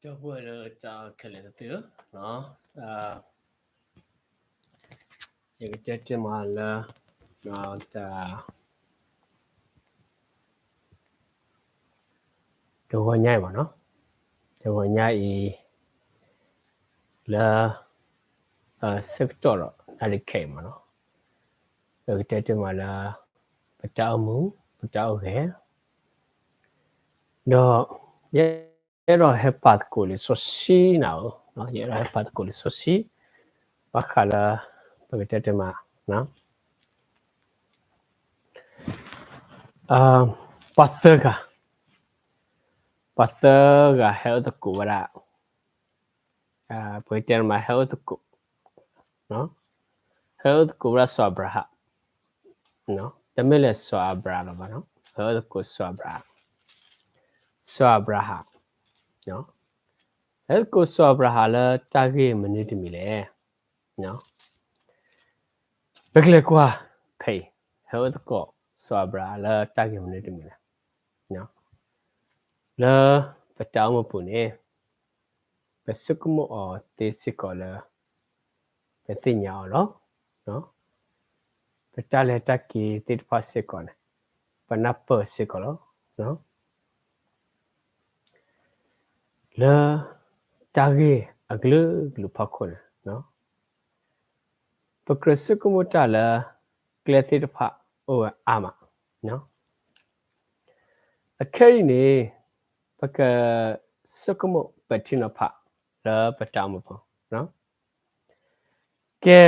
ဒီပုၢ်ဝဲၢ်လၢတၢ်ခဲလၢာ်သ့ၣ်ဧၢ, ယကတဲတ့ၢ်မးလၢ တၢ် တဂီၤညါအံၤဘၣ်နီၤ, တဂီၤညါအံၤ လၢ ဆၢကတီၢ်ဒီးတၢ်လၢခဲအံၤမးနီၤ, ယကတဲတ့ၢ်မးလၢ ပတၢ်အိၣ်မူ ပတၢ်အိၣ်ဂဲၤ ဒီး ယအဲၣ်ဒိးဟဲပာ်သကိးလံာ်စီဆှံနၤဧၢ, ယအဲၣ်ဒိးဟဲပာ်သကိးလံာ်စီဆှံ ဘၣ်ဃးလၢ ပကတဲတ့ၢ်မး ပှၤသၢဂၤ, ပှၤသၢဂၤဟဲအိၣ်သကိးဝဲဒၣ်, ပကတဲတ့ၢ်မး ဟဲအိၣ်သကိး, ဟဲအိၣ်သကိးဝဲဒၣ်စီၤအၤဘြၤဟၣ်, တမ့ၢ်လၢစီၤအၤဘြၤလီၤဘၣ်နီၤ, ဟဲအိၣ်သကိးစီၤအၤဘြၤဟၣ်, စီၤအၤဘြၤဟၣ်, ဟဲအိၣ်သကိးစီၤအၤဘြၤဟၣ်လၢတၢ်ဂ့ၢ်မနုၤတမံၤလဲၣ်. ပကလဲၤကွၢ်ဖဲအံၤ, ဟဲအိၣ်သကိးစီၤအၤဘြၤဟၣ်လၢတၢ်ဂ့ၢ်မနုၤတမံၤလဲၣ်. လၢပတၢ်အိၣ်မူပူၤန့ၣ် ပဆိကမိၣ်အီၤသ့စ့ၢ်ကီးလၢ ပသ့ၣ်ညါအီၤလီၤ. ပတၢ်လဲၤတၢ်က့ၤသ့ၣ်တဖၣ်စ့ၢ်ကီးန့ၣ် ပနၢ်ပၢၢ်စ့ၢ်ကီးလီၤ. လၢတၢ်ဂ့ၢ်အကလုာ်ကလုာ်ဖီခိၣ်န့ၣ် ပကြၢးဆိကမိၣ်တၢ်လၢ ကျဲသ့ၣ်တဖၣ်အိၣ်ဝဲအါမး. အခဲအံၤန့ၣ် ပကဆိကမိၣ်ပထံနီၤဖးလၢပတၢ်အိၣ်မူပူၤ, ကဲ,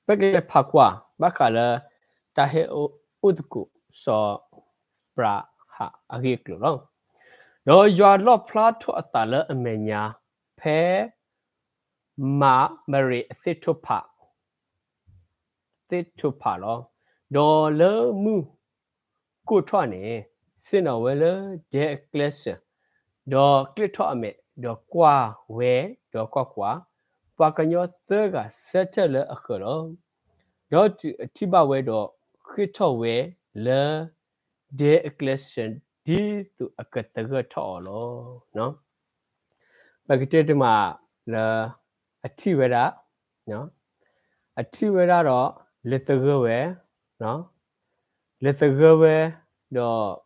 ပကလဲၤဖးကွၢ် ဘၣ်ဃးလၢ တၢ်ဟဲအိၣ်သကိးစီၤအၤဘြၤဟၣ်အဂ့ၢ်အကျိၤလီၤ. ဒီးယွၤလီၣ်ဖျါထီၣ်အသးလၢအမဲာ်ညါ ဖဲ မၤမရ့ၤအသ့ၣ်ထူၣ်ဖး သ့ၣ်ထူၣ်ဖးလီၤ. ဒီးလၢမုၢ်ကိၢ်ထီၣ်န့ၣ် ဆ့ၣ်နီၤဝဲလၢဒဲအကျဲစၢၤ, ဒီးကျ့ၣ်ထီၣ်အမဲာ်, ဒီးကွၢ်ဝဲ, ဒီးကွၢ်ကွၢ်, ပှၤကညီသၢဂၤဆၢထၢၣ်လၢအဃၢၤလီၤ. ဒီးတုၤအထံၣ်ဘၣ်ဝဲဒီး ဃ့ၢ်ထီၣ်ဝဲလၢဒဲအကျဲစၢၤ ဒ်သိးအကသဂၢၢ်ထီၣ်အီၤလီၤ. ပကတဲတ့ၢ်မးလၢ အထံၣ်ဝဲဒၣ်, အထံၣ်ဝဲဒၣ်ဒီး လဲၤသဂၢၢ်ဝဲ, လဲၤသဂၢၢ်ဝဲ, ဒီး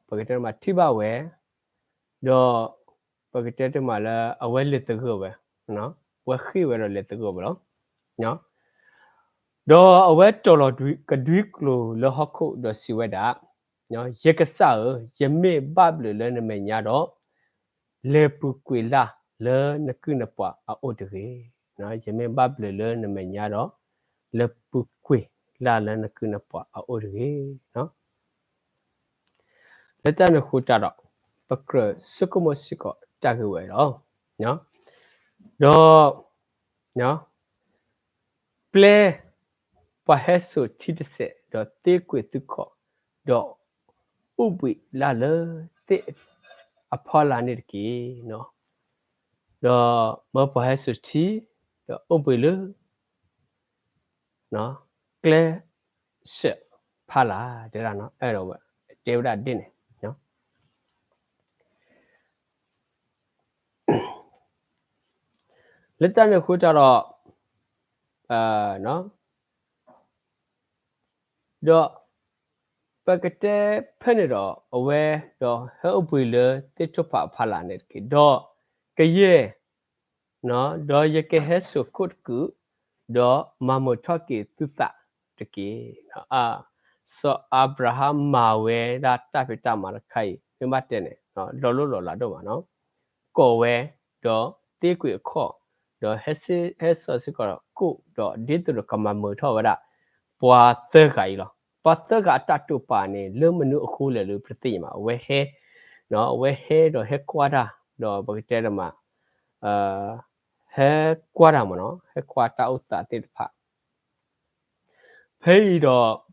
ပကတဲတ့ၢ်မးထံၣ်ဘၣ်ဝဲ, ဒီးပကတဲတ့ၢ်မးလၢအဝဲလဲၤသဂၢၢ်ဝဲ, အဝဲဃ့ၢ်ဝဲဒီးလဲၤသဂၢၢ်ဝဲလီၤ. ဒီးအဝဲတီၤလီၤကဒွံကျိၤလၢဟီၣ်ခိၣ်ဒီးစံးဝဲဒၣ်, ယကစၢ်ဧၢ, ယမ့ၢ်ဘၣ်ဘျုးလၢနမဲာ်ညါဒီး လဲၤပူၤကွံာ်လၢ်လၢနကုၢ်နပှၤအအိၣ်တဂ့ၤ. ယမ့ၢ်ဘၣ်ဘျုးလၢနမဲာ်ညါဒီး လဲၤပူၤကွံာ်လၢ်လၢနကုၢ်နပှၤအအိၣ်တဂ့ၤ. လၢတၢ်န့ၣ်အဃိတၢ်ဒီး ပကြၢးဆိကမိၣ်စ့ၢ်ကီးတၢ်ဂ့ၢ်ဝဲလီၤ. ဒီး ပျဲပှၤဟဲစိာ်ထံတစဲး ဒီးသ့ကွံာ်သုခီၣ်, ဒီးအိၣ်ဘှံးလၢ်လၢသ့ၣ်အဖီလာ်န့ၣ်တက့ၢ်. ဒီးမၢပှၤဟဲစိာ်ထံ, ဒီးအိၣ်ဘှံးလၢ ကျဲစၢးဖီလာ်, တဲဒၣ် အဲၣ်ဒိးဝဲ တဲဝဲဒၣ်ဒ်န့ၣ် လၢတၢ်န့ၣ်အဃိတၢ်ဒီး ဒီးပကတဲဖဲန့ၣ်ဒီး အဝဲဒီးဟဲအိၣ်ဘှံးလၢသ့ၣ်ထူၣ်ဖးအဖီလာ်န့ၣ်တက့ၢ်. ဒီးကယဲၢ် ဒီးယကဟဲစိာ်ခိၣ်တကုာ်, ဒီးမၤမုာ်ထီၣ်က့ၤသုသးတက့ၢ်. စီၤအၤဘြၤဟၣ်မၤဝဲဒၣ်တၢ်ဖံးတၢ်မၤတခါအံၤ မ့ၢ်ဘၣ်တဲန့ၣ် လီၤလိၢ်လီၤလးဒိၣ်မးနီၤ, ကိးဝဲ, ဒီးသ့ကွံာ်အခီၣ်, ဒီးဟဲစိာ်စ့ၢ်ကီးဒီးကိၣ်, ဒီးဒ်သိးဒီးကမၤမုာ်ထီၣ်ဝဲဒၣ် ပှၤသၢဂၤအံၤလီၤ. ပှၤသၢဂၤအတၢ်တိာ်ပာ်န့ၣ် လၢမနုၤအဃိလဲၣ်လၢပတသ့ၣ်ညါမး, အဝဲဟဲ အဝဲဟဲဒီးဟဲကွၢ်တၢ်, ဒီးပကတဲတ့ၢ်မး ဟဲကွၢ်တၢ်မးနီၤ, ဟဲကွၢ်တၢ်အိၣ်သးသ့ၣ်တဖၣ် ဖဲအံၤဒီး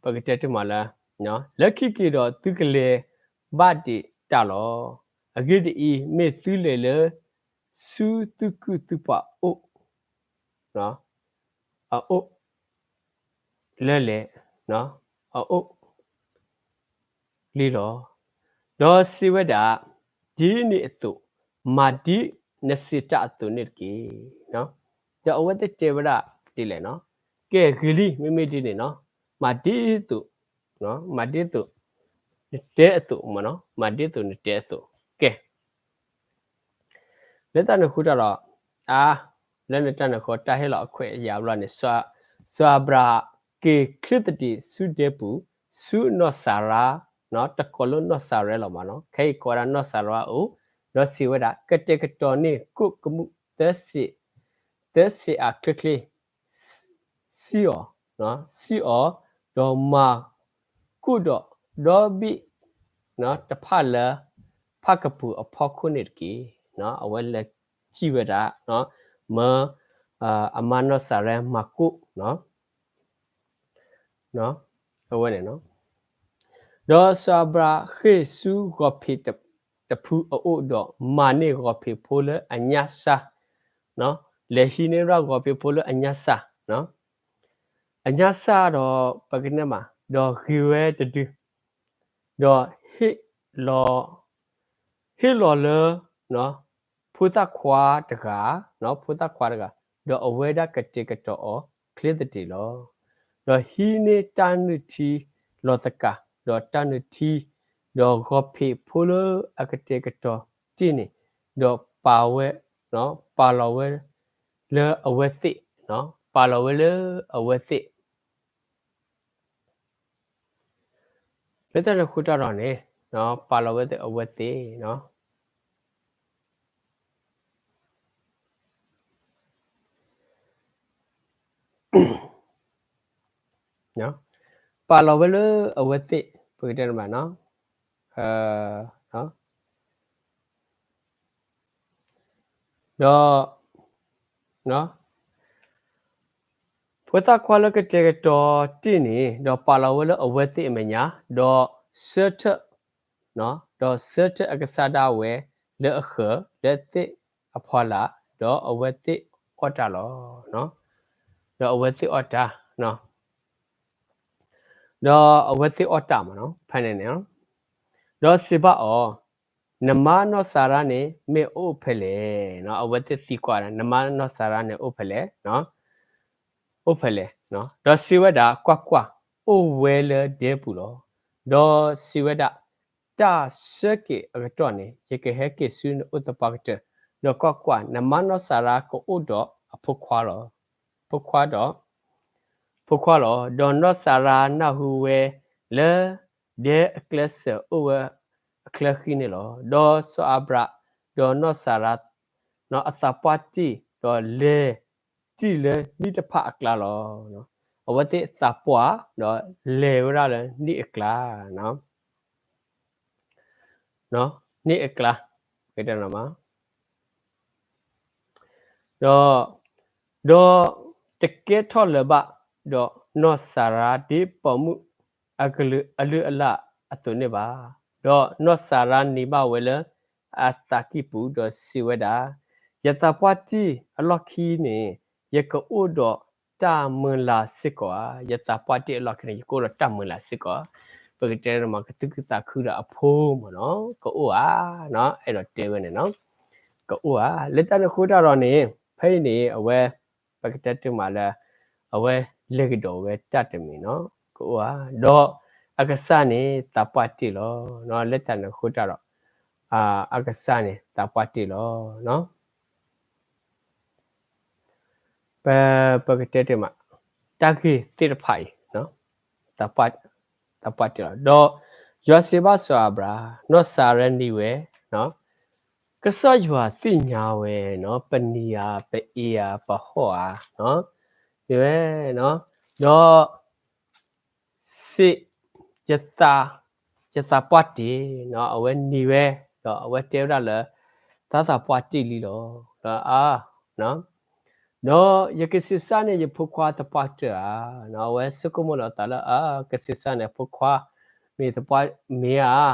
ပကတဲတ့ၢ်မးလၢ လၢခံက့ၤဒီးသုကလဲၤဘၣ်ဒံးတၢ်လီၤ. အဂ့ၢ်ဒ်အံၤ, မ့ၢ်သုလဲၤလၢ ဆူသုကုၢ်သုပှၤအိၣ် အအိၣ် လၢလဲၣ် အအိၣ်လံလီၤ. ဒီးစံးဝဲဒၣ်, ဒ်န့ၣ်အသိး မၤဒ် နစံးတၢ်အသိးန့ၣ်တက့ၢ်. ဒီးအဝဲသ့ၣ်တဲဝဲဒၣ်ဒ်လဲၣ်နီၤ, ကဲဂ့ၤလံ မ့မ့ၢ်ဒ်န့ၣ်နီၤ, မၤဒ်သိး, မၤဒ်သိး, နတဲအသိးမ့ၢ်နီၤ, မၤဒ်သိးနတဲအသိး, ကဲ လၢတၢ်န့ၣ်ဃိတၢ်ဒီး, အါ, လၢနတၢ်န့ၣ်ဃိတၢ်ဟ့ၣ်လီၤအခွဲးအယာ်ဘျီန့ၣ်, စီၤအၤဘြၤဟၣ်က့ၤချ့သတံးဆူဒဲပူၤ, ဆူနီၢ်စၤရါ, တကိးလၢနီၢ်စၤရါလီၤမးနီၤ, ခဲအံၤကိးဝဲဒၣ်နီၢ်စၤရါအအိၣ်, ဒီးစံးဝဲဒၣ်, ကတဲာ်ကတီၤန့ၢ်ကိၣ်ကမူၣ် သၢစ့းအချ့ချ့ စံၣ်အီၤ, စံၣ်အီၤ, ဒီးမၤကိၣ်ဒီးဒီဘ့ၣ်တဖၣ်လၢ ဖၣ်ကပူၤအဖီခိၣ်န့ၣ်တက့ၢ်. အဝဲလဲၤစံၣ်ဝဲဒၣ်, မၢ, အမါနီၢ်စၤရါမၤကိၣ်, အဝဲန့ၣ်, ဒီးစီၤအၤဘြၤဟၣ်ဃ့ၢ်ဆူဂီၤဖံးတဖုအအိၣ်ဒီး မၤန့ၢ်ဂီၤဖံးဖိလၢအညၣ်စၢ်, လဲၤဟံးန့ၢ်ရၢ်ဂီၤဖံးဖိလၢအညၣ်စၢ်, အညၣ်စၢ်ဒီးပကတဲမး, ဒီးဂ့ၤဝဲတဒု, ဒီးဟ့ၣ်လီၤ, ဟ့ၣ်လီၤလၢ ဖိသၣ်ခွါတဂၤ, ဖိသၣ်ခွါတဂၤ, ဒီးအဝဲဒၣ်ကတဲာ်ကတီၤအီၤချ့သတံးလီၤ. ဒီးဟံးန့ၢ်တၢ်နုၢ်ထံလီၤသကၤ, ဒီးတၢ်နုၢ်ထံ, ဒီးဂီၤဖံးဖိလၢအကတဲာ်ကတီၤတ့ၢ်န့ၣ်, ဒီးပာ်ဝဲ, ပာ်လီၤဝဲလၢအဝဲသ့ၣ်, ပာ်လီၤဝဲလၢအဝဲသ့ၣ် လၢတၢ်န့ၣ်ဃိတၢ်ဒီးန့ၣ်, ပာ်လီၤဝဲသ့ၣ်အဝဲသ့ၣ်, ပာ်လီၤဝဲလၢအဝဲသ့ၣ်, ပကတဲမးနီၤ, ဒီး ဖိသၣ်ခွါလၢကတဲာ်ကတီၤတ့ၢ်န့ၣ်, ဒီးပာ်လီၤဝဲလၢအဝဲသ့ၣ်အမဲာ်ညါ, ဒီးဆၢထၢၣ်, ဒီးဆၢထၢၣ်အကစၢ်ဒၣ်ဝဲလၢအဃၢၤ လၢသ့ၣ်အဖီလာ်, ဒီးအဝဲသ့ၣ်အီၣ်တၢ်လီၤ. ဒီးအဝဲသ့ၣ်အီၣ်တၢ်, ဒီးအဝဲသ့ၣ်အီၣ်တၢ်မးနီၤ, ဖဲန့ၣ်န့ၣ်, ဒီးစံးဘၣ်အီၤ, နမါနီၢ်စၤရါန့ၣ် မ့ၢ်အိၣ်ဖဲလဲၣ်. အဝဲသ့ၣ်သံကွၢ်, နမါနီၢ်စၤရါန့ၣ်အိၣ်ဖဲလဲၣ်, အိၣ်ဖဲလဲၣ်. ဒီးစံးဝဲဒၣ်, ကွၢ်ကွၢ်, အိၣ်ဝဲလၢဒဲပူၤလီၤ. ဒီးစံးဝဲဒၣ်, တၢ်ဆၢက့ၤအကတီၢ်န့ၣ် ယကဟဲက့ၤဆူနအိၣ်သပှၢ်ကတၢၢ်, ဒီးကွၢ်ကွၢ်, နမါနီၢ်စၤရါကအိၣ်ဒီးအဖိခွါလီၤ. ဖိခွါဒီး, ဖိခွါလီၤ. ဒီးနီၢ်စၤရါနၢ်ဟူဝဲလၢ ဒဲအကျဲစၢၤအိၣ်ဝဲအချၢဃံန့ၣ်လီၤ. ဒီးစီၤအၤဘြၣ်, ဒီးနီၢ်စၤရါ, အသးပှၢ်တ့ၢ်, ဒီးလဲၤတံၢ်လၢနံၣ်တဖၣ်အကျါလီၤ. အဝဲသ့ၣ်သးပှၢ်, ဒီးလဲၤဝဲဒၣ်လၢနံၣ်အကျါ, နံၣ်အကျါ, ဒီး, ဒီးတကဲထီၣ်လၢၤဘၣ်, ဒီးနီၢ်စၤရါဒ်ပိာ်မုၣ်အကလုာ်အလုၢ်အလၢ်အသိးန့ၣ်ဘၣ်. ဒီးနီၢ်စၤရါန့ၢ်ဘၣ်ဝဲလၢအသးကံၢ်ပူၤ, ဒီးစံးဝဲဒၣ်, ယသးပှၢ်တ့ၢ်အလီၢ်ခံန့ၣ်, ယကအိၣ်ဒီးတၢ်မုာ်လၤစ့ၢ်ကီးဧါ. ယသးပှၢ်တ့ၢ်အလီၢ်ခံန့ၣ် ယကအိၣ်ဒီးတၢ်မုာ်လၤစ့ၢ်ကီးဧါ. ပကတဲန့ၣ်မး ကသူၣ်ခုသးခုဒီးအဖိမးနီၤ, ကအိၣ်ဧါ, အဲၣ်ဒိးတဲဝဲန့ၣ်နီၤ, ကအိၣ်ဧါ. လၢတၢ်န့ၣ်ဃိတၢ်ဒီးန့ၣ်, ဖဲအံၤန့ၣ် အဝဲ, ပကတဲတမးလၢ, အဝဲလဲၤကဒီးဝဲတၢ်တမံၤနီၤ, ကအိၣ်ဧါ. ဒီးအကစၢ်န့ၣ်သးပှၢ်တ့ၢ်လီၤ. လၢတၢ်န့ၣ်ဃိတၢ်ဒီး, အကစၢ်န့ၣ်သးပှၢ်တ့ၢ်လီၤ. ပ, ပကတဲတမး, တၢ်ဂ့ၢ်သ့ၣ်တဖၣ်အံၤ, သးပှၢ်တ့ၢ်လီၤ. ဒီးယွၤစံးဘၣ်စီၤအၤဘြၣ်, နီၢ်စၤရါန့ၢ်ဝဲ, ကစၢ်ယွၤသ့ၣ်ညါဝဲနီၤ, ပနံၤဧါ, ပအ့ဧါ, ပဟီၣ်ဧါ, န့ၣ်ဝဲ, ဒီး စ့, ယသး, ယသးပှၢ်တ့ၢ်, အဝဲန့ၢ်ဝဲ, ဒီးအဝဲတဲဝဲဒၣ်လၢ, သးသးပှၢ်တ့ၢ်လံလီၤ. ဒီး, ဒီးယကဆံးစၢ်န့ၢ်ယဖိခွါသပှၢ်ကတၢၢ်ဧါ. အဝဲဆိကမိၣ်လီၤအသးလၢ, ကဆံးစၢ်န့ၢ်ဖိခွါ, မ့ၢ်သပှၢ်မ့ၢ်ဧါ,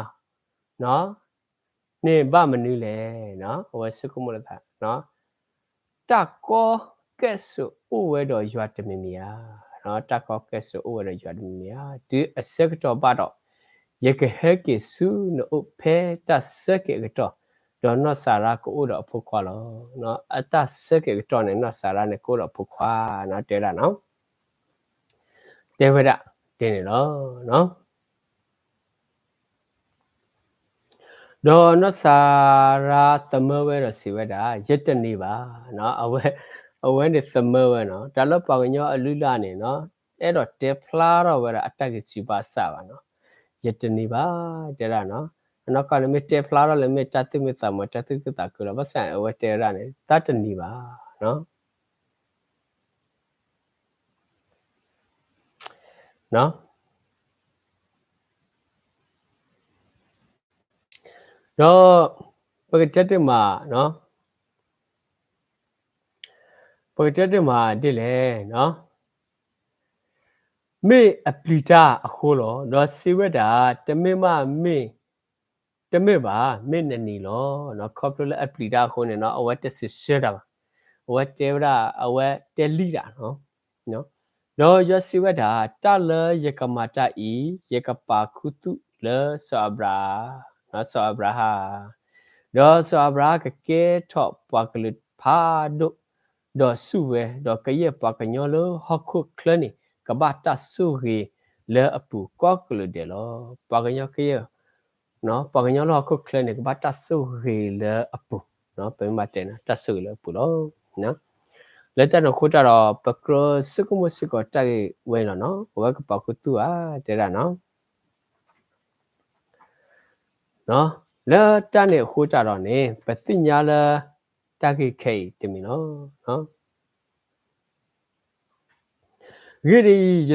န့ၣ်ဘၣ်မနုၤလဲၣ်. အဝဲဆိကမိၣ်လီၤသး တၢ်ကီကဲၣ်ဆိးအိၣ်ဝဲဒီးယွၤတမံၤမံၤဧါ. တၢ်ကီကဲၣ်ဆိးအိၣ်ဝဲဒီးယွၤတမံၤမံၤဧါ. တုၤအဆၢကတီၢ်ဘၣ်ဒီး, ယကဟဲက့ၤဆူနအိၣ်ဖဲတၢ်ဆၢက့ၤအကတီၢ်, ဒီးနီၢ်စၤရါကအိၣ်ဒီးအဖိခွါလီၤ. အတၢ်ဆၢက့ၤကတီၢ်န့ၣ် နီၢ်စၤရါန့ၣ် ကအိၣ်ဒီးအဖိခွါနီၤ တဲဝဲဒၣ်နီၤ. တဲဝဲဒၣ်ဒ်န့ၣ်လီၤ. ဒီးနီၢ်စၤရါသမၢဝဲဒီးစံးဝဲဒၣ်, ယတန့ၢ်ဘၣ်. အဝဲ, အဝဲန့ၣ်သမၢဝဲနီၤ, တၢ်လၢပှၤကညီအလုၢ်အလၢ်န့ၣ်နီၤ, အဲၣ်ဒိးတဲဖျါထီၣ်ဝဲဒၣ်အတၢ်ဂံၢ်စၢ်ဘါစၢ်ဘၣ်နီၤ, ယတန့ၢ်ဘၣ် တဲဒၣ်နီၤ. အနီၢ်ကီၢ်န့ၣ် မ့ၢ်တဲဖျါထီၣ်လၢမ့ၢ်တၢ်သူၣ်မံသးမုာ် တၢ်သူၣ်ခုသးခုလီၤ. ဘၣ်ဆၣ်အဝဲတဲဝဲဒၣ်န့ၣ် တၢ်တန့ၢ်ဘၣ်နီၤ. ဒီးပကတဲတ့ၢ်မး, ပကတဲတ့ၢ်မးဒ်လဲၣ်, မ့ၢ်အပျံၤတၢ်အဃိလီၤ. ဒီးစံးဝဲဒၣ်, တမ့ၢ်မးမ့ၢ်, တမ့ၢ်ဘၣ်, မ့ၢ်နနံၤလီၤ. ခီဖျိလၢအပျံၤတၢ်အဃိန့ၣ်နီၤ, အဝဲတစံးဆၢတၢ်ဘၣ်, အဝဲတဲဝဲဒၣ်, အဝဲတဲလံတၢ် ဒီးယွၤစံးဝဲဒၣ်, တၢ်လၢယကမၤတၢ်အံၤ ယကပာ်ခူသူၣ်လၢစီၤအၤဘြၤ, စီၤအၤဘြၤဟၣ်, ဒီးစီၤအၤဘြၤဟၣ်ကကဲထီၣ်ပှၤကလုာ်ဖးဒိၣ်, ဒီးဆူၣ်ဝဲ, ဒီးကယဲၢ်ပှၤကညီလၢဟီၣ်ခိၣ်ချၢန့ၣ် ကဘၣ်တၢ်ဆိၣ်ဂ့ၤလၢအပူၤကိးကလုာ်ဒဲးလီၤ. ပှၤကညီကယဲၢ် ပှၤကညီလၢဟီၣ်ခိၣ်ချၢန့ၣ် ကဘၣ်တၢ်ဆိၣ်ဂ့ၤလၢအပူၤ, ပမ့ၢ်တဲန့ၣ် တၢ်ဆိၣ်ဂ့ၤလၢအပူၤလီၤ. လၢတၢ်န့ၣ်အဃိတၢ်ဒီး ပကြၢးဆိကမိၣ်စ့ၢ်ကီးတၢ်ဂ့ၢ်ဝဲအံၤလီၤနီၤ, အဝဲကပာ်ခူသူၣ်ဧါ တဲဒၣ်နီၤ. လၢတၢ်န့ၣ်အဃိတၢ်ဒီးန့ၣ် ပသ့ၣ်ညါလၢတၢ်ဂ့ၢ်ခဲအံၤတမံၤလီၤ. ဂ့ၢ်ဒ်အံၤ,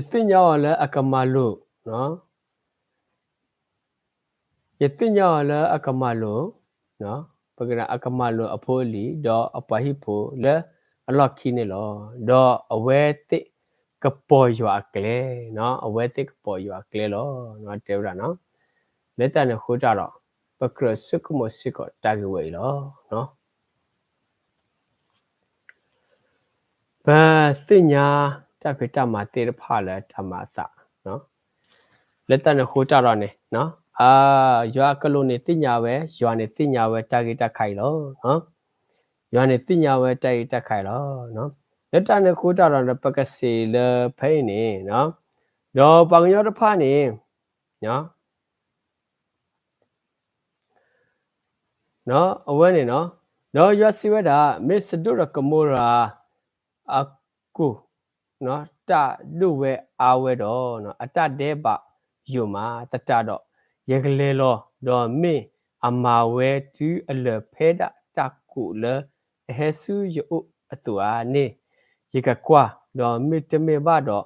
ယသ့ၣ်ညါအီၤလၢအကမၤလိာ်, ယသ့ၣ်ညါအီၤလၢအကမၤလိာ်, ပကဒၣ်အကမၤလိာ်အဖိအလံၤ ဒီးအပှၤဟံၣ်ဖိလၢအလီၢ်ခံန့ၣ်လီၤ. ဒီးအဝဲသ့ၣ်ကပီၤယွၤအကျဲ, အဝဲသ့ၣ်ကပီၤယွၤအကျဲလီၤ တဲဝဲဒၣ်နီၤ. လၢတၢ်န့ၣ်အဃိတၢ်ဒီး ပကြၢးဆိကမိၣ်စ့ၢ်ကီးတၢ်ဂ့ၢ်ဝဲအံၤလီၤ. ပသ့ၣ်ညါတၢ်ဖံးတၢ်မၤသ့ၣ်တဖၣ်လၢတၢ်မၤအသး, လၢတၢ်န့ၣ်အဃိတၢ်ဒီးန့ၣ်, ယွၤအကလူးန့ၣ်သ့ၣ်ညါဝဲ, ယွၤန့ၣ်သ့ၣ်ညါဝဲတၢ်ဂ့ၢ်တၢ်ခါအံၤလီၤ. ယွၤန့ၣ်သ့ၣ်ညါဝဲတၢ်ဂ့ၢ်တၢ်ခါအံၤလီၤ. လၢတၢ်န့ၣ်အဃိတၢ်ဒီး ပကစံးလၢဖဲအံၤန့ၣ်, ဒီးပှၤကညီတဖၣ်န့ၣ် အဝဲန့ၣ်, ဒီးယွၤစံးဝဲဒၣ်, မ့ၢ်စဒိၣ်ဒီးကမိရၤအကိၢ် တၢ်ဒိၣ်ဝဲအါဝဲဒီး အတၢ်ဒဲးဘးယိာ်မးသတးဒီး, ယကလဲၤလီၤ, ဒီးမ့ၢ်အမၤဝဲတုၤအလၢာ်ဖဲဒၣ်တၢ်ကိးလၢအဟဲဆူယအိၣ်အသိးဧါန့ၣ်, ယကကွၢ်, ဒီးမ့တမ့ၢ်ဘၣ်ဒီး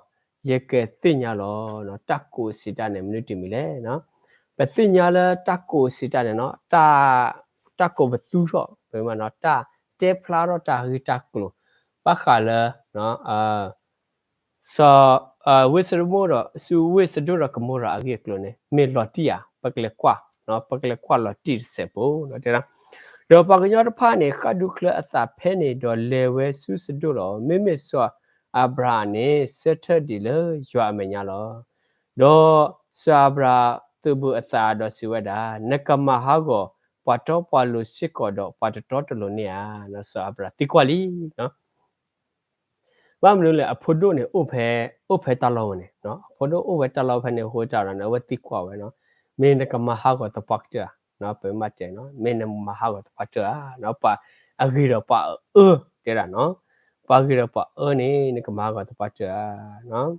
ယကသ့ၣ်ညါလီၤ. တၢ်ကိးစံးတၢ်န့ၣ် မနုၤတမံၤလဲၣ်. ပသ့ၣ်ညါလၢတၢ်ကိးစံးတၢ်န့ၣ်နီၤ, တၢ်ကိးပသူထီၣ်, တၢ်တဲဖျါထီၣ်တၢ်ဂ့ၢ်တၢ်ကျိၤ ဘၣ်ဃးလၢ စီၤ, ဝ့ၢ်စဒိၣ်ဒီး, ဆူဝ့ၢ်စဒိၣ်ဒီးကမိရၤအဂ့ၢ်အကျိၤန့ၣ် မ့ၢ်လီၤတံၢ်ဧါ, ပကလဲၤကွၢ်, ပကလဲၤကွၢ်လီၤတံၢ်တစဲးဖိ, တဲဒၣ်, ဒီးပှၤကညီတဖၣ်န့ၣ် ဃၣ်ဒူချၢအသးဖဲန့ၣ် ဒီးလဲၤဝဲဆူစဒိၣ်လီၤ. မ့မ့ၢ်စီၤအၤဘြၤဟၣ်န့ၣ် ဆၢထၢၣ်ဒံးလၢယွၤအမဲာ်ညါလီၤ. ဒီးစီၤအၤဘြၤဟၣ်သုးဘူးအသးဒီးစံးဝဲဒၣ်, နကမၤဟးဂီၤပှၤတီပှၤလိၤစ့ၢ်ကီးဒီးပှၤတတီတလိၤန့ၣ်ဧါ. စီၤအၤဘြၤဟၣ်သံကွၢ်လံ ဘၣ်မနုၤလဲၣ်, အဖိဒိၣ်န့ၣ် အိၣ်ဖဲ, အိၣ်ဖဲတၢ်လီၢ်ဝဲန့ၣ်, အဖိဒိၣ်အိၣ်ဖဲတၢ်လီၢ်ဖဲန့ၣ်အဃိတၢ်ဒီးန့ၣ် အဝဲသံကွၢ်ဝဲနီၤ, မ့ၢ်နကမၤဟးဂီၤသပှၢ်ကတၢၢ်ဧါ, ပမ့ၢ်တဲနီၤ, မ့ၢ်နမၤဟးဂီၤသပှၢ်ကတၢၢ်ဧါ, ပှၤအဂ့ၤဒီးပှၤအၢ တဲဒၣ်နီၤ, ပှၤဂ့ၤဒီးပှၤအၢန့ၣ် နကမၤဟးဂီၤသပှၢ်ကတၢၢ်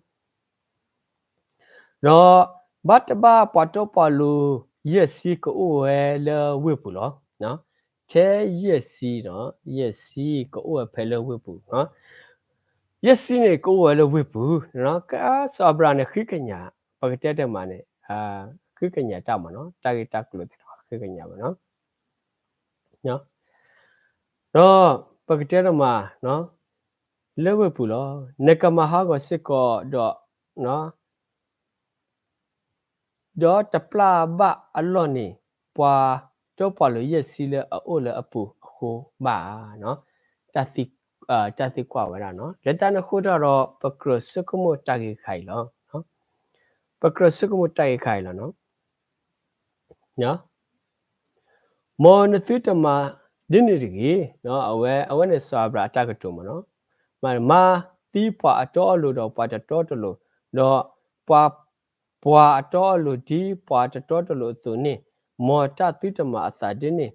ဧါ. ဒီးဘၣ်တဘၣ်ပှၤတီပှၤလိၤ ယဲၢ်ဆံကအိၣ်ဝဲလၢဝ့ၢ်ပူၤလီၤ. ထဲယဲၢ်ဆံ, ယဲၢ်ဆံကအိၣ်ဝဲဖဲလၢဝ့ၢ်ပူၤ, ယဲၢ်ဆံန့ၣ်ကအိၣ်ဝဲလၢဝ့ၢ်ပူၤ, စီၤအၤဘြၤဟၣ်န့ၣ် ဃုကညး, ပကတဲတမးန့ၣ်, ဃုကညးတၢ်မးနီၤ, တၢ်ဂ့ၢ်တၢ်ကျိၤသ့ၣ်တဖၣ်ဃုကညးဝဲနီၤ. ဒီးပကတဲတမး, လၢဝ့ၢ်ပူၤလီၤ. နကမၤဟးဂီၤစ့ၢ်ကီးဒီး, ဒီးတပျၢ်ဘၣ်အလီၢ်န့ၣ် ပှၤတီပှၤလိၤယဲၢ်ဆံလၢအအိၣ်လၢအပူၤအဃိဘၣ်ဧါ. တၢ်သံ, တၢ်သံကွၢ်ဝဲဒၣ်နီၤ, လၢတၢ်န့ၣ်အဃိတၢ်ဒီး ပကြၢးဆိကမိၣ်တၢ်ဂ့ၢ်တခါအံၤလီၤ. ပကြၢးဆိကမိၣ်တၢ်ဂ့ၢ်တခါအံၤလီၤနီၤ. မ်နသုတမၤဒ်န့ၣ်တဂ့ၤ. အဝဲ အဝဲန့ၣ်စီၤအၤဘြၤဟၣ်အတၢ်ကတိၤမးနီၤ. မၤ မၤသံပှၤအတီအလိၤဒီးပှၤတတီတလိၤ, ဒီးပှၤ ပှၤအတီအလိၤဒ်ပှၤတတီတလိၤအသိးန့ၣ်, မ်တၢ်သုတမၤအသးဒ်န့ၣ်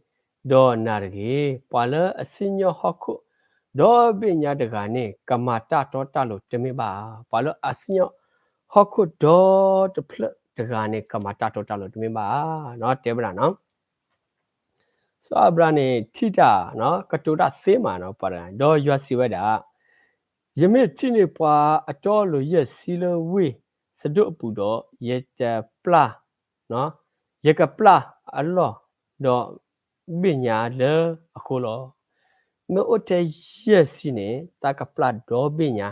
ဒီးနၤတဂ့ၤ. ပှၤလၢအစံၣ်ညီၣ်ဟီၣ်ခိၣ်ဒီဘ့ၣ်ညါတဂၤန့ၣ် ကမၤတၢ်တီတၢ်လိၤတမ့ၢ်ဘၣ်ဧါ. ပှၤလၢအစံၣ်ညီၣ်ဟီၣ်ခိၣ်ဒီတဖျၢၣ်တဂၤန့ၣ် ကမၤတၢ်တီတၢ်လိၤတမ့ၢ်ဘၣ်ဧါ. တဲဝဲဒၣ်နီၤ. စီၤအၤဘြၤဟၣ်န့ၣ်ထံၣ်တၢ် ကတိၤတၢ်သ့မးနီၤ, ပှၤတဂၤ, ဒီးယွၤစံးဝဲဒၣ်, ယမ့ၢ်ထံၣ်န့ၢ်ပှၤအတီအလိၤယဲၢ်ဆံလၢဝ့ၢ်စဒိၣ်အပူၤဒီး, ယတပျၢ်, ယကပျၢ်အလီၢ်ဒီဘ့ၣ်ညါလၢအဃိလီၤ. မ့ၢ်အိၣ်ထဲယဲၢ်ဆံန့ၣ် တၢ်ကပျၢ်ဒီဘ့ၣ်ညါ,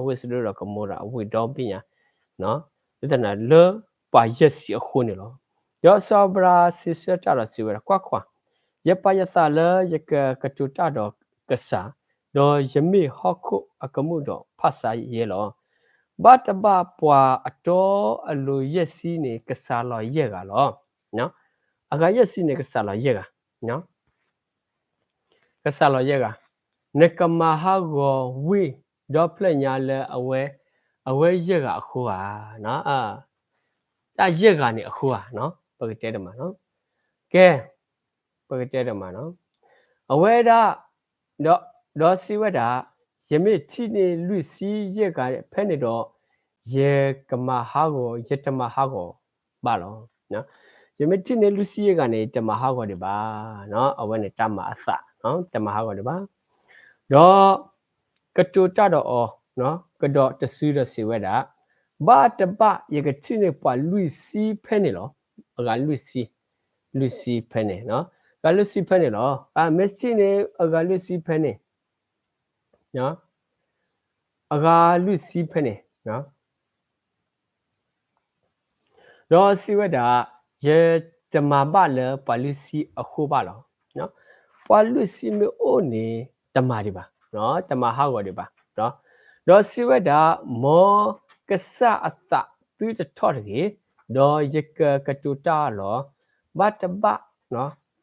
ဝ့ၢ်စဒိၣ်ဒီးကမိရၤအဝ့ၢ်ဒီဘ့ၣ်ညါ, လၢတၢ်န့ၣ်လၢပှၤယဲၢ်ဆံအဃိန့ၣ်လီၤ. ဒီးစီၤအၤဘြၤဟၣ်စံးဆၢတၢ်ဒီးစံးဝဲဒၣ်, ကွၢ်ကွၢ်, ယပာ်ယသးလၢယကကတိၤတၢ်ဒီးကစၢ်, ဒီးယမ့ၢ်ဟီၣ်ခိၣ်အကမူၣ်ဒီးဖၣ်ဆါယဲလီၤ. ဘၣ်တဘၣ်ပှၤအတီအလိၤယဲၢ်ဆံန့ၣ် ကစၢ်လီၤယဲၢ်ဂၤလီၤ. အဂၤယဲၢ်ဆံန့ၣ် ကစၢ်လီၤယဲၢ်ဂၤ ကစၢ်လီၤယဲၢ်ဂၤ, နကမၤဟးဂီၤဝ့ၢ်ဒီဖျၢၣ်ညါလၢအဝဲ, အဝဲယဲၢ်ဂၤအဃိဧါ. တၢ်ယဲၢ်ဂၤန့ၣ်အဃိဧါ, ပကတဲတမးနီၤ. ကဲ, ပကတဲတမးနီၤ. အဝဲဒၣ်, ဒီးစံးဝဲဒၣ်, ယမ့ၢ်ထံၣ်န့ၢ်လွံၢ်ဆံယဲၢ်ဂၤဖဲန့ၣ်ဒီး, ယကမၤဟးဂီၤ, ယတမၤဟးဂီၤဘၣ်လီၤ. ယမ့ၢ်ထံၣ်န့ၢ်လွံၢ်ဆံယဲၢ်ဂၤန့ၣ် ယတမၤဟးဂီၤဒံးဘၣ်. အဝဲန့ၣ်တၢ်မၤအသး, တမၤဟးဂီၤဒံးဘၣ်. ဒီး ကတိၤတၢ်ဒီးအီၤ, ကဒီးတစုဒီးစံးဝဲဒၣ်, ဘၣ်တဘၣ်ယကထံၣ်န့ၢ်ပှၤလွံၢ်ဆံဖဲန့ၣ်လီၤ. အဂၤလွံၢ်ဆံ, လွံၢ်ဆံဖဲန့ၣ်, အဂၤလွံၢ်ဆံဖဲန့ၣ်လီၤ. မ့ၢ်ထံၣ်န့ၢ်အဂၤလွံၢ်ဆံဖဲန့ၣ်, အဂၤလွံၢ်ဆံဖဲန့ၣ် ဒီးစံးဝဲဒၣ်, ယတမၤဘၣ်လၢပှၤလွံၢ်ဆံအဃိဘၣ်လီၤ. ပှၤလွံၢ်ဆံမ့ၢ်အိၣ်န့ၣ် တမၤဒံးဘၣ်, တမၤဟးဂီၤဒံးဘၣ်. ဒီးစံးဝဲဒၣ်, မ်ကစၢ်အသးသုတထီၣ်တဂ့ၤ, ဒီးယကကတိၤတၢ်လီၤ. ဘၣ်တဘၣ်,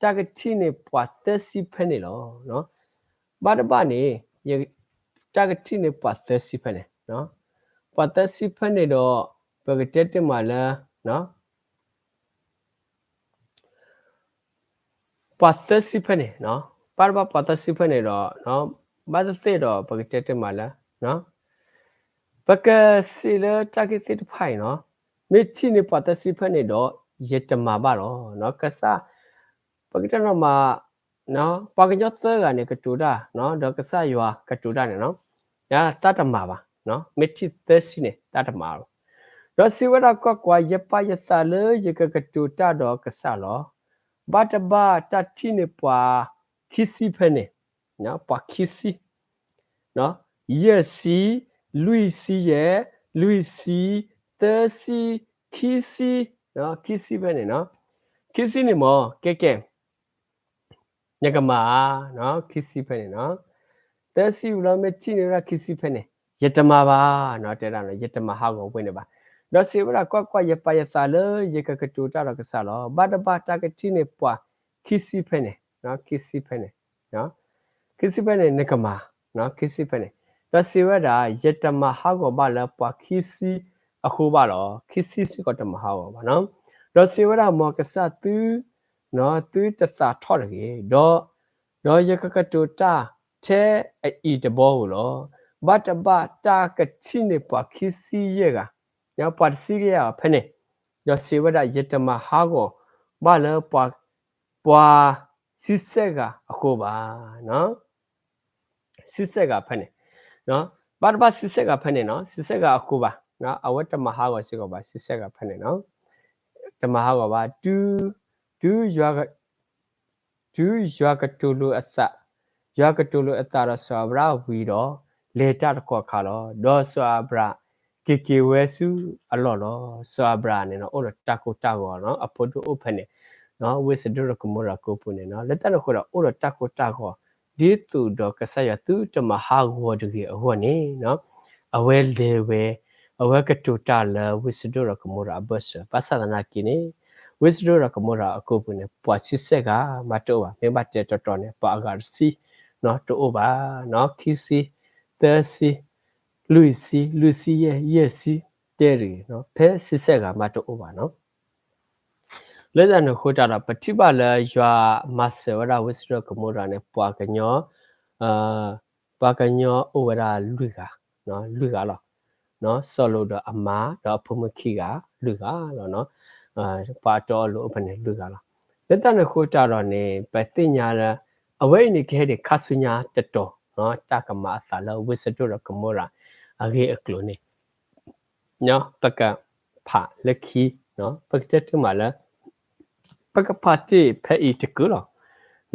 တၢ်ကထံၣ်န့ၢ်ပှၤသၢဆံဖဲန့ၣ်လီၤ. ဘၣ်တဘၣ်န့ၣ်, တၢ်ကထံၣ်န့ၢ်ပှၤသၢဆံဖဲန့ၣ်, ပှၤသၢဆံဖဲန့ၣ်ဒီး, ပကတဲတ့ၢ်မးလၢ ပှၤသၢဆံဖဲန့ၣ်, ဘၣ်တဘၣ်ပှၤသၢဆံဖဲန့ၣ်ဒီး, ဘၣ်သ့ၣ်သ့ၣ်ဒီးပကတဲတ့ၢ်မးလၢ, ပကစံးလၢတၢ်ဂ့ၢ်သ့ၣ်တဖၣ်အံၤနီၤ, မ့ၢ်ထံၣ်န့ၢ်ပှၤသၢဆံဖဲန့ၣ်ဒီး, ယတမၤဘၣ်လီၤ. ကစၢ်, ပကတဲနီၤမး, ပှၤကညီသၢဂၤန့ၣ်ကတိၤတၢ်, ဒီးကစၢ်ယွၤကတိၤတၢ်န့ၣ်နီၤ, တၢ်တမၤဘၣ်, မ့ၢ်ထံၣ်သၢဆံန့ၣ် တၢ်တမၤလီၤ. ဒီးစံးဝဲဒၣ်, ကွၢ်ကွၢ်, ယပာ်ယသးလၢယကကတိၤတၢ်ဒီးကစၢ်လီၤ. ဘၣ်တဘၣ်တၢ်ထံၣ်န့ၢ်ပှၤခံဆံဖဲန့ၣ်, ပှၤခံဆံ, ယဲၢ်ဆံ, လွံၢ်ဆံယဲၢ်, လွံၢ်ဆံ, သၢဆံ, ခံဆံ, ခံဆံဖဲန့ၣ်, ခံဆံန့ၣ်မ့ၢ်, ကဲကဲ, နကမၤဧါ, ခံဆံဖဲန့ၣ်, သၢဆံဝံၤလီၤ မ့ၢ်ထံၣ်န့ၢ်ဝဲဒၣ်ခံဆံဖဲန့ၣ်, ယတမၤဘၣ်, တဲဒၣ်, ယတမၤဟးဂီၤဝ့ၢ်န့ၣ်ဘၣ်. ဒီးစံးဝဲဒၣ်, ကွၢ်ကွၢ်, ယပာ်ယသးလၢယကကတိၤတၢ်ဒီးကစၢ်လီၤ. ဘၣ်တဘၣ်တၢ်ကထံၣ်န့ၢ်ပှၤခံဆံဖဲန့ၣ်, ခံဆံဖဲန့ၣ်, ခံဆံဖဲန့ၣ် နကမၤ, ခံဆံဖဲန့ၣ်, ဒီးစံးဝဲဒၣ်, ယတမၤဟးဂီၤဘၣ်လၢပှၤခံဆံအဃိဘၣ်လီၤ. ခံဆံစ့ၢ်ကီးတမၤဟးဂီၤဘၣ်နီၤ. ဒီးစံးဝဲဒၣ်, မ်ကစၢ်သု, သုတသးထီၣ်တဂ့ၤ, ဒီး, ဒီးယကကတိၤတၢ်ထဲအအံၤတဘီဧိၤလီၤ. ဘၣ်တဘၣ်တၢ်ကထံၣ်န့ၢ်ပှၤခံဆံယဲၢ်ဂၤ, ပှၤတဆံယဲၢ်ဂၤဖဲန့ၣ်, ဒီးစံးဝဲဒၣ်, ယတမၤဟးဂီၤဘၣ်လၢပှၤ, ပှၤဆံဆဲၣ်ဂၤအဃိဘၣ်. ဆံဆဲၣ်ဂၤဖဲန့ၣ်, ဘၣ်တဘၣ်ဆံဆဲၣ်ဂၤဖဲန့ၣ်နီၤ, ဆံဆဲၣ်ဂၤအဃိဘၣ်, အဝဲတမၤဟးဂီၤစ့ၢ်ကီးဘၣ်, ဆံဆဲၣ်ဂၤဖဲန့ၣ်နီၤ, တမၤဟးဂီၤဘၣ်, တုၤ, တုၤယွၤ, တုၤယွၤကတိၤလိာ်အသး, ယွၤကတိၤလိာ်အသးဒီးစီၤအၤဘြၤဟၣ်ဝံၤဒီး, လဲၤတၢ်တကီၢ်ခါလီၤ. ဒီးစီၤအၤဘြၤဟၣ်က့ၤက့ၤဝဲဆူအလီၢ်လီၤ. စီၤအၤဘြၤဟၣ်န့ၣ်နီၤ အိၣ်ဒီးတၢ်ကိၢ်တၢ်ဂီၤနီၤ, အဖိဒိၣ်အိၣ်ဖဲန့ၣ်, ဝ့ၢ်စဒိၣ်ဒီးကမိရၤကိးပူၤန့ၣ်နီၤ, လၢတၢ်န့ၣ်အဃိဒီး အိၣ်ဒီးတၢ်ကိၢ်တၢ်ဂီၤ, ဒ်သိးဒီးကစၢ်ယွၤသုတမၤဟးဂီၤတဂ့ၤအဂီၢ်န့ၣ်, အဝဲလဲၤဝဲ, အဝဲကတိၤတၢ်လၢဝ့ၢ်စဒိၣ်ဒီးကမိရၤအဘၢၣ်စၢၤ, ဘၣ်ဆၣ်သနာ်က့န့ၣ်, ဝ့ၢ်စဒိၣ်ဒီးကမိရၤအကိာ်ပူၤန့ၣ် ပှၤဆံဆဲၣ်ဂၤမးတအိၣ်ဘၣ်. မ့ၢ်ဘၣ်တဲတီတီန့ၣ် ပှၤအဂၤတဆံ တအိၣ်ဘၣ်, ခံဆံ, သၢဆံ, လွံၢ်ဆံ, လွံၢ်ဆံယဲၢ်, ယဲၢ်ဆံ, တဲတဂ့ၤ, ဖဲဆံဆဲၣ်ဂၤမးတအိၣ်ဘၣ်နီၤ. လၢတၢ်န့ၣ်အဃိတၢ်ဒီး ပထံၣ်ဘၣ်လၢယွၤမၤစၢၤဝဲဒၣ်ဝ့ၢ်စဒိၣ်ကမိရၤန့ၣ် ပှၤကညီ ပှၤကညီအိၣ်ဝဲဒၣ်လွံၢ်ဂၤ, လွံၢ်ဂၤလီၤ. စီၤလိာ်ဒီးအမါ ဒီးအဖိမုၣ်ခံဂၤ လွံၢ်ဂၤလီၤ. ပှၤအတီအလိၤအိၣ်ဖဲန့ၣ်လွံၢ်ဂၤလီၤ. လၢတၢ်န့ၣ်အဃိတၢ်ဒီးန့ၣ် ပသ့ၣ်ညါလၢ အဝဲအံၤန့ၣ်ကဟဲဒံးခါဆူညါတတီၤ, တၢ်ကမၤအသးလၢဝ့ၢ်စဒိၣ်ဒီးကမိရၤ အဂ့ၢ်အကျိၤန့ၣ် ပကဖးလၢခံ, ပကတဲတမံၤလၢ ပကဖးတ့ၢ်ဖဲအံၤတကုာ်လီ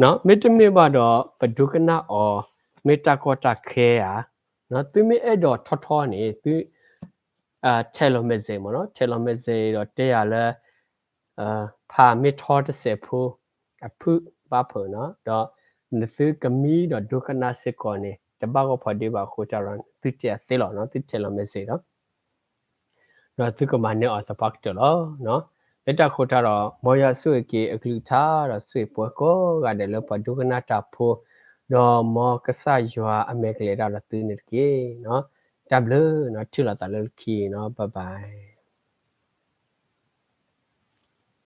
ၤ. မ့တမ့ၢ်ဘၣ်ဒီး ပဒိကနၣ်အီၤ မ့ၢ်တၢ်ကီတၢ်ခဲဧါ, သုမ့ၢ်အဲၣ်ဒိးထီထီန့ၣ် သု text message မ့ၢ်နီၤ, text message ဒီးတဲယၤလၢ ဖးမ့ၢ်ထီတစဲးဖိ အဖုၣ်ဘၣ်ဖုးနီၤ, ဒီးနသုကမံဒီးဒိကနၣ်စ့ၢ်ကီးန့ၣ် တဘၣ်ဂီၢ်ဖီဒ့ဘၣ်အဃိတၢ်ဒီး သုတဲအသ့လီၤနီၤ, သု text message ဒီး ဒီးသုကမၤန့ၢ်အီၤသပှၢ်ကတၢၢ်လီၤ. လၢတၢ်ဃိတၢ်ဒီး မ်ယွၤဆိၣ်ဂ့ၤက့ၤအကလုၢ်ကထါ ဒီးဆိၣ်ဂ့ၤပှၤကိးဂၤဒဲးလၢပှၤဒိကနၣ်တၢ်ဖိ, ဒီးမ်ကစၢ်ယွၤအမဲာ်ကလဲၤတၢ်ဒီးသုန့ၣ်တက့ၢ်. တၢ်ဘျုးနီၤ, ထံၣ်လိာ်သးလၢလၢခံနီၤ, bye bye.